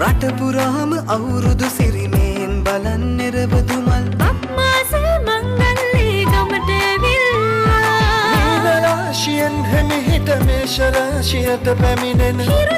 රට පුරාම අවුරුදු සිරිමෙන් බලන් නිරවදුමල්. බක් මාසේ මංගල්ලේ ගමට ඇවිල්ලා. මීන රාශියෙන් හෙමිහිට මේෂ රාශියට පැමිණෙන. හිරු